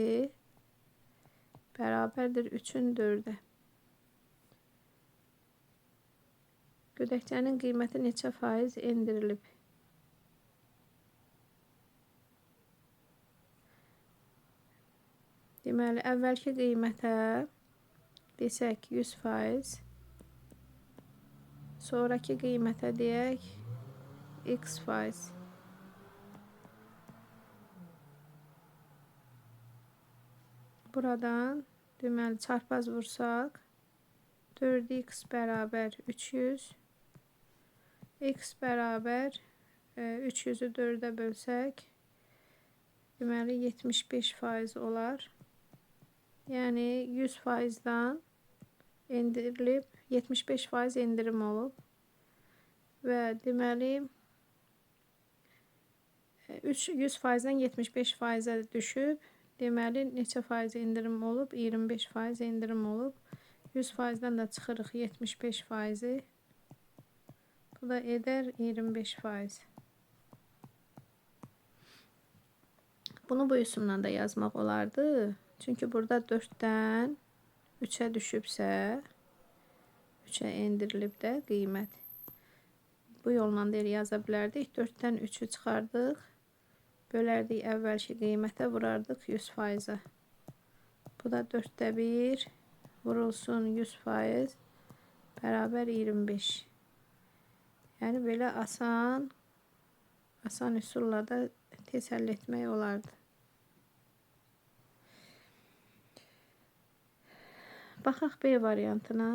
bərabərdir 3-ün 4-ə. Gödəkçənin qiyməti neçə faiz endirilib? Deməli, əvvəlki qiymətə desək 100%, sonraki qiymətə deyək x faiz. Buradan deməli, çarpaz vursaq 4x bərabər 300, x bərabər 300-ü 4-ə bölsək, deməli 75% olar. Yəni 100%-dan endirilib, 75% endirim olub. Və deməli 100%-dan 75%-ə düşüb. Deməli neçə faiz endirim olub? 25% endirim olub. 100%-dan da çıxırıq 75%-i. Bu da edər 25%. Bunu bu üsulla da yazmaq olardı. Çünki burada 4-dən 3-ə düşübsə, 3-ə endirilib də qiymət. Bu yolla da elə yaza bilərdik. 4-dən 3-ü çıxardıq. Bölərdik əvvəlki qiymətə, vurardıq 100%-a. Bu da 4-də 1 vurulsun 100% bərabər 25. Yəni belə asan üsulla da tez həll etmək olardı. Baxaq B variantına.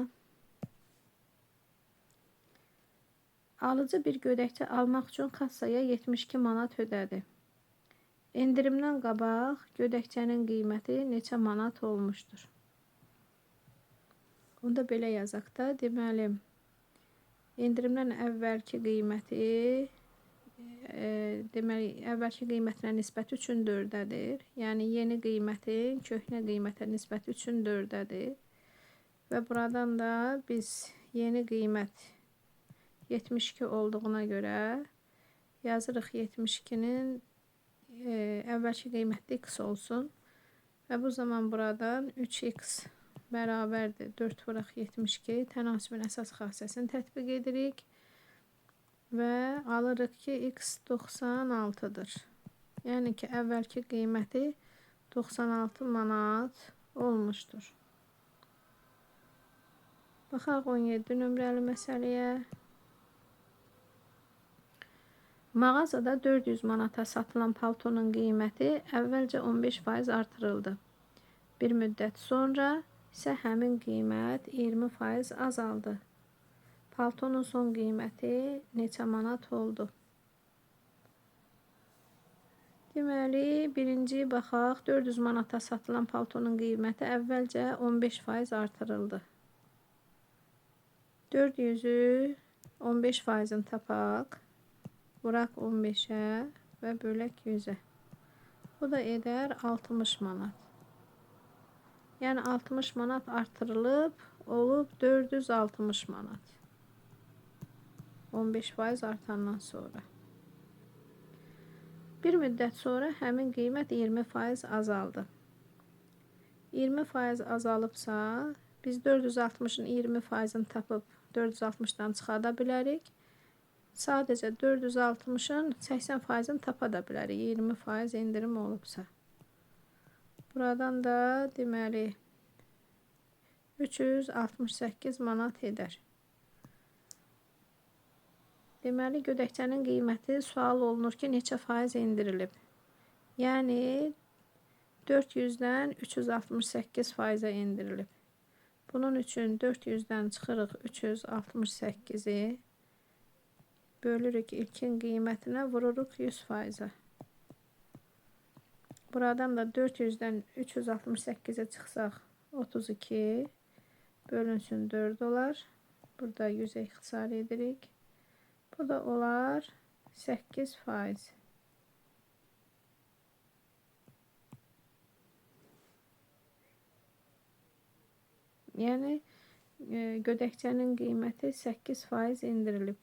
Alıcı bir gödəkçə almaq üçün kassaya 72 manat ödədi. Endirimdən qabaq gödəkçənin qiyməti neçə manat olmuşdur? Onda belə yazaq da. Deməli, endirimdən əvvəlki qiyməti, deməli, əvvəlki qiymətinə nisbəti 3-ün 4-ədir. Yəni, yeni qiymətin köhnə qiymətə nisbəti 3-ün 4-ədir. Və buradan da biz yeni qiymət 72 olduğuna görə yazırıq 72-nin əvvəlki qiyməti x olsun. Və bu zaman buradan 3x bərabərdir 4 vuraq 72. Tənasübün əsas xassəsini tətbiq edirik. Və alırıq ki, x 96-dır. Yəni ki, əvvəlki qiyməti 96 manat olmuşdur. Baxaq 17 nömrəli məsələyə. Mağazada 400 manata satılan paltonun qiyməti əvvəlcə 15% artırıldı. Bir müddət sonra isə həmin qiymət 20% azaldı. Paltonun son qiyməti neçə manat oldu? Deməli, birinci baxaq, 400 manata satılan paltonun qiyməti əvvəlcə 15% artırıldı. 400-ü 15%-ni tapaq. Vuraq 15-ə və bölək 100-ə. Bu da edər 60 manat. Yəni 60 manat artırılıb, olub 460 manat. 15% artandan sonra. Bir müddət sonra həmin qiymət 20% azaldı. 20% azalıbsa, biz 460-ın 20%-ni tapıb 460-dan çıxarda bilərik. Sadəcə 460-ın 80%-ni tapa da bilərik. 20% endirim olubsa. Buradan da deməli 368 manat edər. Deməli, gödəkçənin qiyməti sual olunur ki, neçə faiz endirilib? Yəni 400-dən 368 faizə endirilib. Bunun üçün 400-dən çıxırıq 368-i. Bölürük ilkin qiymətinə, vururuq 100%-ə. Buradan da 400-dən 368-ə çıxsaq 32 bölünsün 4 olar. Burada 100-ə ixtisar edirik. Bu da olar 8%. Yəni gödəkçənin qiyməti 8% endirilib.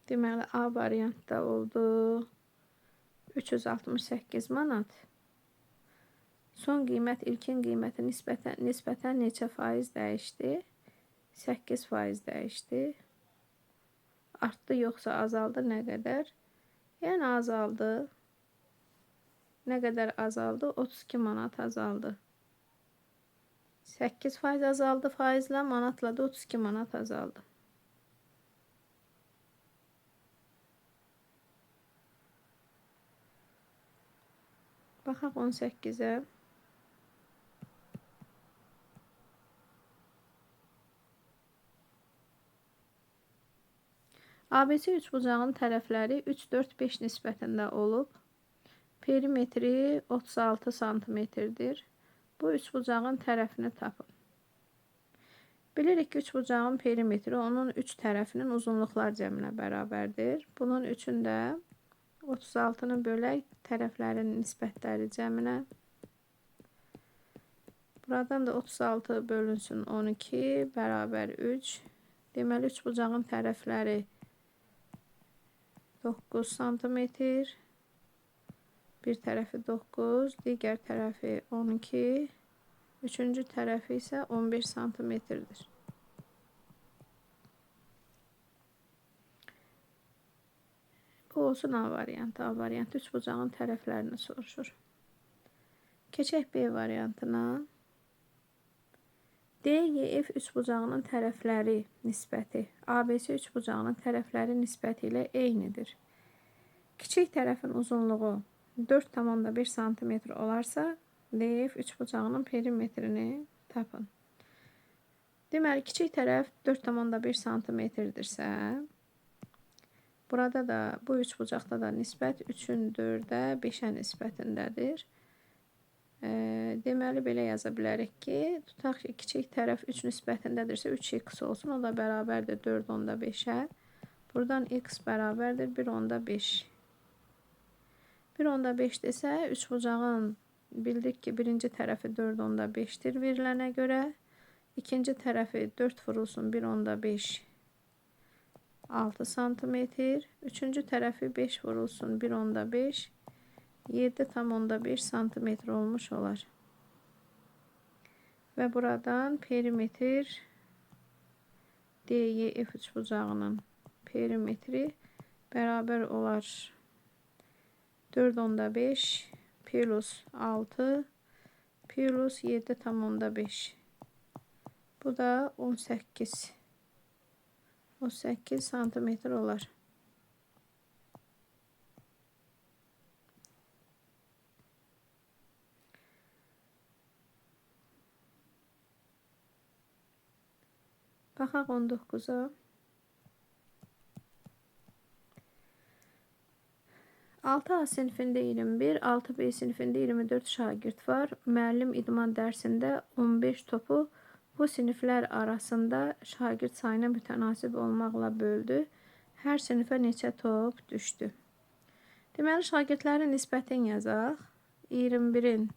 Deməli, A variantda oldu 368 manat. Son qiymət ilkin qiyməti nisbətən neçə faiz dəyişdi? 8% dəyişdi. Artdı yoxsa azaldı nə qədər? Yəni azaldı. Nə qədər azaldı? 32 manat azaldı. 8% azaldı faizlə, manatla da 32 manat azaldı. Baxaq 18-ə. ABC üçbucağın tərəfləri 3, 4, 5 nisbətində olub. Perimetri 36 santimetrdir. Bu üçbucağın tərəfini tapın. Bilirik ki, üçbucağın perimetri onun 3 tərəfinin uzunluqlar cəminə bərabərdir. Bunun üçün də 36-nı bölək tərəflərin nisbətləri cəminə. Buradan da 36 bölünsün 12 bərabər 3. Deməli, üçbucağın tərəfləri 9 santimetr. Bir tərəfi 9, digər tərəfi 12, üçüncü tərəfi isə 11 santimetrdir. Bu olsun A variantı. A variantı üçbucağın tərəflərini soruşur. Keçək B variantına. DEF üçbucağının tərəfləri nisbəti ABC üçbucağının tərəfləri nisbəti ilə eynidir. Kiçik tərəfin uzunluğu 4,1 sm olarsa, DF üçbucağının perimetrini tapın. Deməli, kiçik tərəf 4,1 sm-dirsə, burada da bu üçbucaqda da nisbət 3-ün 4-ə 5-ə nisbətindədir. Deməli, belə yaza bilərik ki, tutaq ki, kiçik tərəf 3 nisbətindədirsə, 3x olsun, o da bərabərdir 4,5-ə. Buradan x bərabərdir 1,5. 1,5 desə, üçbucağın bildik ki, birinci tərəfi 4,5-dir verilənə görə. İkinci tərəfi 4 vurulsun 1,5 6 santimetr. Üçüncü tərəfi 5 vurulsun 1,5 7,5 santimetr olmuş olar. Və buradan perimetr DEF üçbucağının perimetri bərabər olar 4,5 plus 6 plus 7,5. Bu da 18. 18 santimetr olar. Baxaq 19-a. 6A sinifində 21, 6B sinifində 24 şagird var. Müəllim idman dərsində 15 topu bu siniflər arasında şagird sayına mütənasib olmaqla böldü. Hər sinifə neçə top düşdü? Deməli, şagirdlərin nisbətini yazaq. 21-in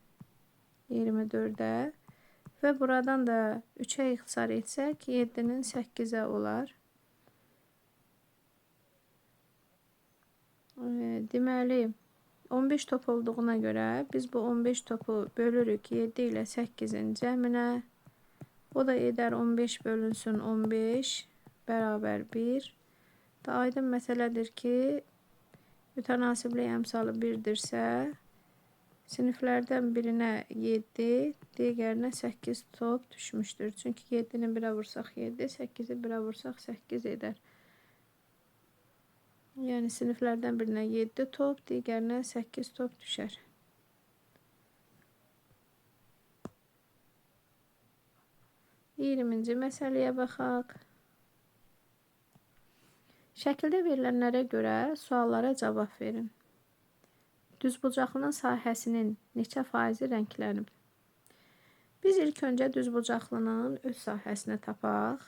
24-ə və buradan da 3-ə ixtisar etsək, 7-nin 8-ə olar. Deməli, 15 top olduğuna görə biz bu 15 topu bölürük 7 ilə 8-in cəminə. O da edər 15 bölünsün 15 bərabər 1. Da aydın məsələdir ki, mütənasiblik əmsalı 1-dirsə, siniflərdən birinə 7, digərinə 8 top düşmüşdür. Çünki 7-ni 1-ə vursaq 7, 8-i 1-ə vursaq 8 edər. Yəni siniflərdən birinə 7 top, digərinə 8 top düşər. 20-ci məsələyə baxaq. Şəkildə verilənlərə görə suallara cavab verin. Düzbucaqlının sahəsinin neçə faizi rənglənib? Biz ilk öncə düzbucaqlının öz sahəsini tapaq.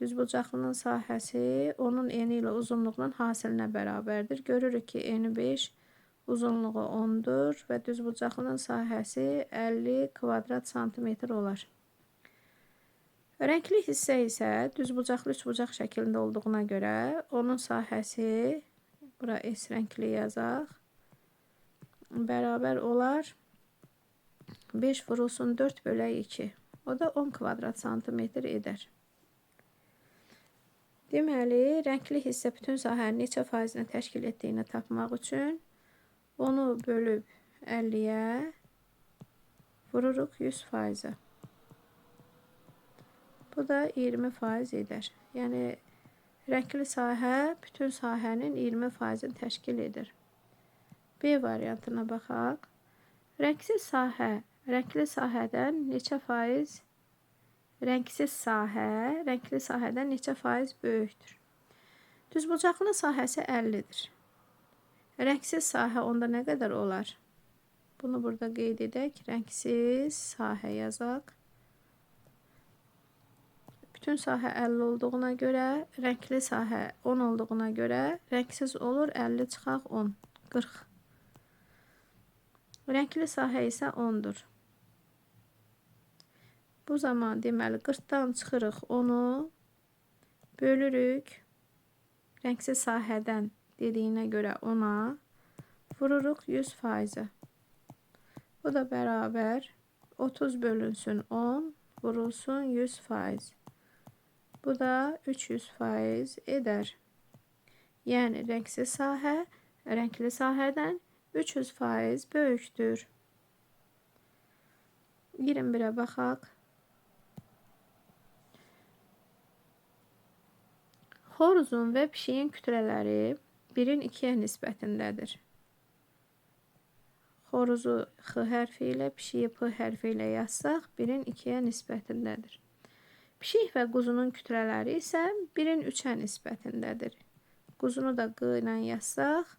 Düzbucaqlının sahəsi onun eni ilə uzunluğunun hasilinə bərabərdir. Görürük ki, eni 5, uzunluğu 10-dur və düzbucaqlının sahəsi 50 kvadrat santimetr olar. Rəngli hissə isə düzbucaqlı üçbucaq şəklində olduğuna görə onun sahəsi, bura S rəngli yazaq, bərabər olar 5 vurulsun 4 bölək 2. O da 10 kvadrat santimetr edər. Deməli, rəngli hissə bütün sahənin neçə faizini təşkil etdiyini tapmaq üçün onu bölüb 50-yə vururuq 100 faizə. Bu da 20% edər. Yəni, rəngli sahə bütün sahənin 20%-ni təşkil edir. B variantına baxaq. Rəngsiz sahə, rəngli sahədən neçə faiz? Rəngsiz sahə, rəngli sahədən neçə faiz böyükdür? Düzbucaqlı sahəsi 50-dir. Rəngsiz sahə onda nə qədər olar? Bunu burada qeyd edək. Rəngsiz sahə yazaq. Bütün sahə 50 olduğuna görə, rəngli sahə 10 olduğuna görə rəngsiz olur 50 çıxaq 10, 40. Rəngli sahə isə 10-dur. Bu zaman deməli 40-dan çıxırıq 10-u, bölürük rəngsiz sahədən dediyinə görə 10-a, Vururuq 100%-ə. Bu da bərabər 30 bölünsün 10 vurulsun 100%. Bu da 300% edər. Yəni rəngsiz sahə rəngli sahədən 300% böyükdür. 21-ə baxaq. Xoruzun və pişiyin kütlələri 1-in 2-yə nisbətindədir. Xoruzu X hərfi ilə, pişiyi P hərfi ilə yazsaq, 1-in 2-yə nisbətindədir. Pişik və quzunun kütlələri isə 1-in 3-ə nisbətindədir. Quzunu da Q ilə yazsaq,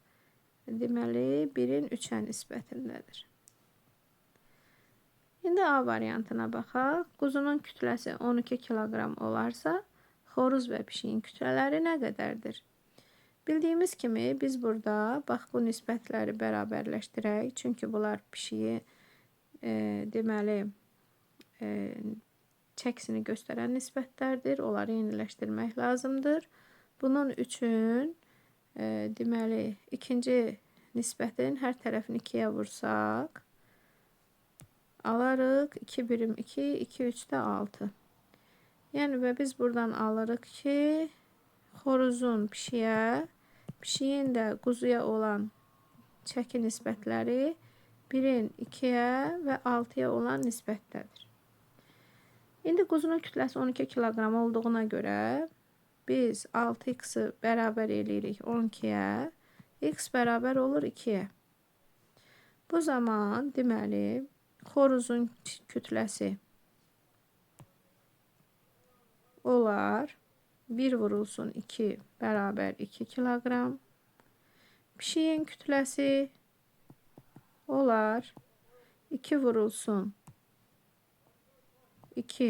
deməli 1-in 3-ə nisbətindədir. İndi A variantına baxaq. Quzunun kütləsi 12 kiloqram olarsa, xoruz və pişiyin kütlələri nə qədərdir? Bildiyimiz kimi biz burada bax bu nisbətləri bərabərləşdirək. Çünki bunlar pişiyi deməli çəkisini göstərən nisbətlərdir. Onları yeniləşdirmək lazımdır. Bunun üçün deməli ikinci nisbətin hər tərəfini 2-yə vursaq alarıq 2 birim 2, 2 3-də 6. Yəni və biz buradan alırıq ki, xoruzun pişiyə, pişiyin də quzuya olan çəki nisbətləri 1-in 2-yə və 6-ya olan nisbətdədir. İndi quzunun kütləsi 12 kiloqram olduğuna görə biz 6x-i bərabər eləyirik 12-yə, x bərabər olur 2-yə. Bu zaman deməli xoruzun kütləsi olar 1 vurulsun 2 bərabər 2 kiloqram. Pişiyin kütləsi olar 2 vurulsun 2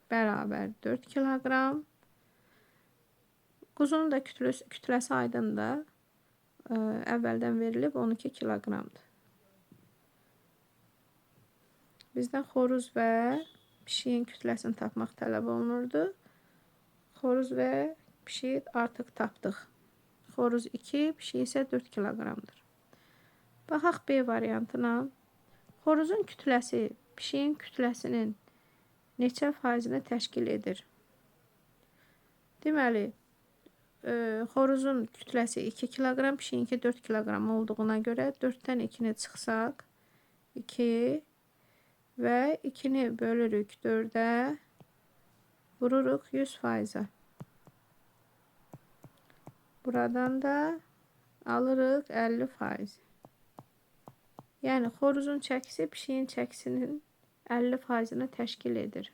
bərabər 4 kiloqram. Quzunun da kütləsi aydındır. Əvvəldən verilib 12 kiloqramdır. Bizdən xoruz və pişiyin kütləsini tapmaq tələb olunurdu. Xoruz və pişiyi artıq tapdıq. Xoruz 2, pişik isə 4 kiloqramdır. Baxaq B variantına. Xoruzun kütləsi pişiyin kütləsinin neçə faizini təşkil edir? Deməli, xoruzun kütləsi 2 kiloqram, pişiyinki 4 kiloqram olduğuna görə 4-dən 2-ni çıxsaq 2 və 2-ni bölürük 4-ə, vururuq 100%-a. Buradan da alırıq 50%. Yəni xoruzun çəkisi pişiyin çəkisinin 50%-ni təşkil edir.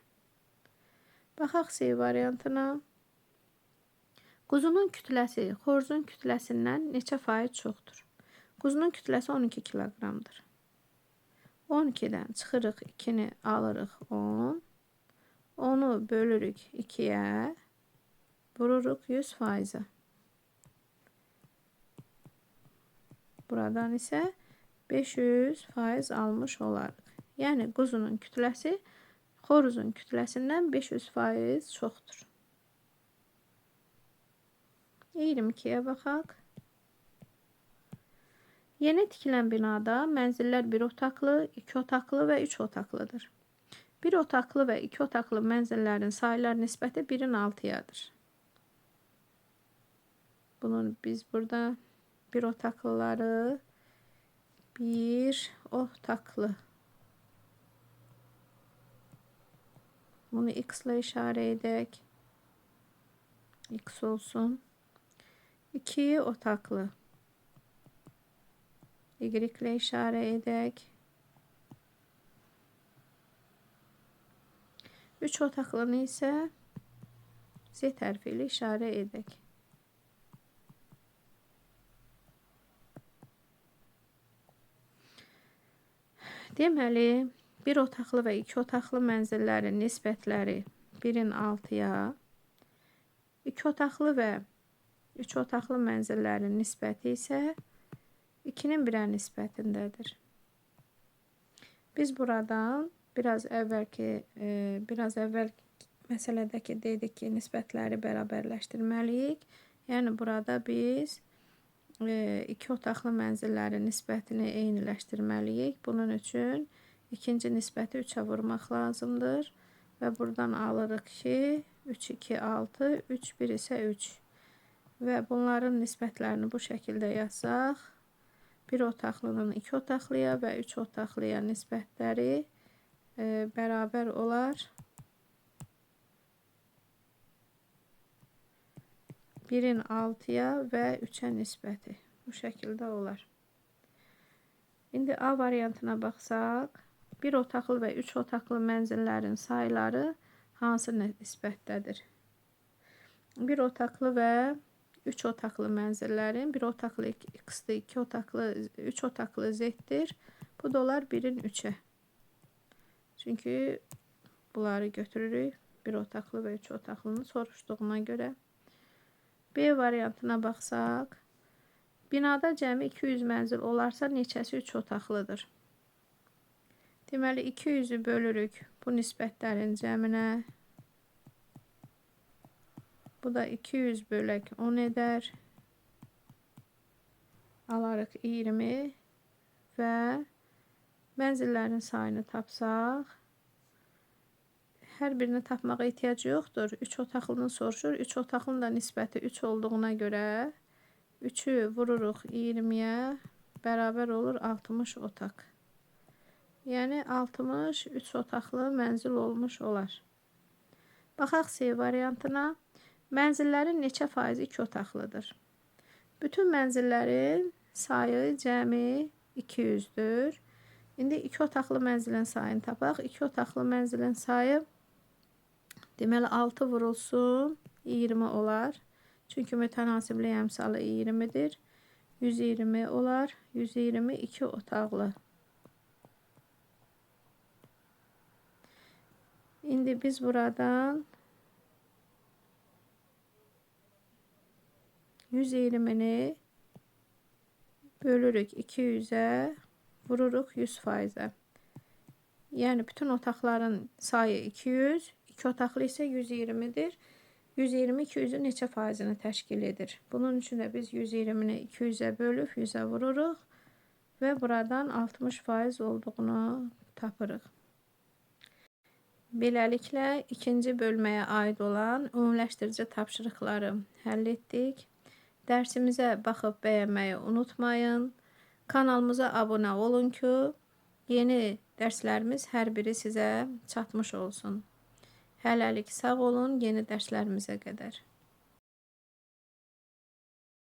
Baxaq C variantına. Quzunun kütləsi xoruzun kütləsindən neçə faiz çoxdur? Quzunun kütləsi 12 kiloqramdır. 12-dən çıxırıq 2-ni alırıq 10. 10-u bölürük 2-yə, vururuq 100%-a. Buradan isə 500% almış olarıq. Yəni quzunun kütləsi xoruzun kütləsindən 500% çoxdur. 22-yə baxaq. Yeni tikilən binada mənzillər 1 otaqlı, 2 otaqlı və 3 otaqlıdır. 1 otaqlı və 2 otaqlı mənzillərin saylar nisbəti 1-in 6-yadır. Bunun biz burada 1 otaqlıları 1 otaqlı. Bunu x ile işarə edək. X olsun. 2 otaqlı. Y ile işarə edək. 3 otaqlını isə Z hərfi ilə işarə edək. Deməli, 1 otaqlı və 2 otaqlı mənzillərin nisbətləri 1-in 6-ya, 2 otaqlı və 3 otaqlı mənzillərin nisbəti isə 2-nin 1-ə nisbətindədir. Biz buradan biraz əvvəl məsələdəki dedik ki, nisbətləri bərabərləşdirməliyik. Yəni burada biz iki otaqlı mənzillərin nisbətini eyniləşdirməliyik. Bunun üçün ikinci nisbəti 3-ə vurmaq lazımdır. Və buradan alırıq ki, 3, 2, 6, 3, 1 isə 3. Və bunların nisbətlərini bu şəkildə yazsaq, bir otaqlının 2 otaqlıya və 3 otaqlıya nisbətləri bərabər olar. 1-in 6-ya və 3-ə nisbəti bu şəkildə olar. İndi A variantına baxsaq, bir otaqlı və 3 otaqlı mənzillərin sayları hansı nisbətdədir? Bir otaqlı və 3 otaqlı mənzillərin bir otaqlı x-dir, 2 otaqlı, 3 otaqlı z-dir. Bu da olar 1-in 3-ə. Çünki bunları götürürük. Bir otaqlı və 3 otaqlını soruşduğuna görə. B variantına baxsaq, binada cəmi 200 mənzil olarsa neçəsi 3 otaqlıdır? Deməli, 200-ü bölürük bu nisbətlərin cəminə. Bu da 200 bölək 10 edər. Alarıq 20 və mənzillərin sayını tapsaq, hər birini tapmağa ehtiyac yoxdur. 3 otaqlını soruşur. 3 otaqlının da nisbəti 3 olduğuna görə 3-ü vururuq 20-yə, bərabər olur 60 otaq. Yəni 60 3 otaqlı mənzil olmuş olar. Baxaq C variantına. Mənzillərin neçə faizi 2 otaqlıdır? Bütün mənzillərin sayı cəmi 200-dür. İndi 2 otaqlı mənzilin sayını tapaq. 2 otaqlı mənzilin sayı deməli 6 vurulsun 20 olar. Çünki mütənasiblik əmsalı 20-dir. 120 olar. 122 otaqlı. İndi biz buradan 120-ni bölürük 200-ə, vururuq 100%-ə. Yəni bütün otaqların sayı 200, 2 otaqlı isə 120-dir. 120 200-ün neçə faizini təşkil edir? Bunun üçün də biz 120-ni 200-ə bölüb 100-ə vururuq və buradan 60% olduğunu tapırıq. Beləliklə, ikinci bölməyə aid olan ümumiləşdirici tapşırıqları həll etdik. Dərsimizə baxıb bəyənməyi unutmayın. Kanalımıza abunə olun ki, yeni dərslərimiz hər biri sizə çatmış olsun. Hələlik sağ olun, yeni dərslərimizə qədər.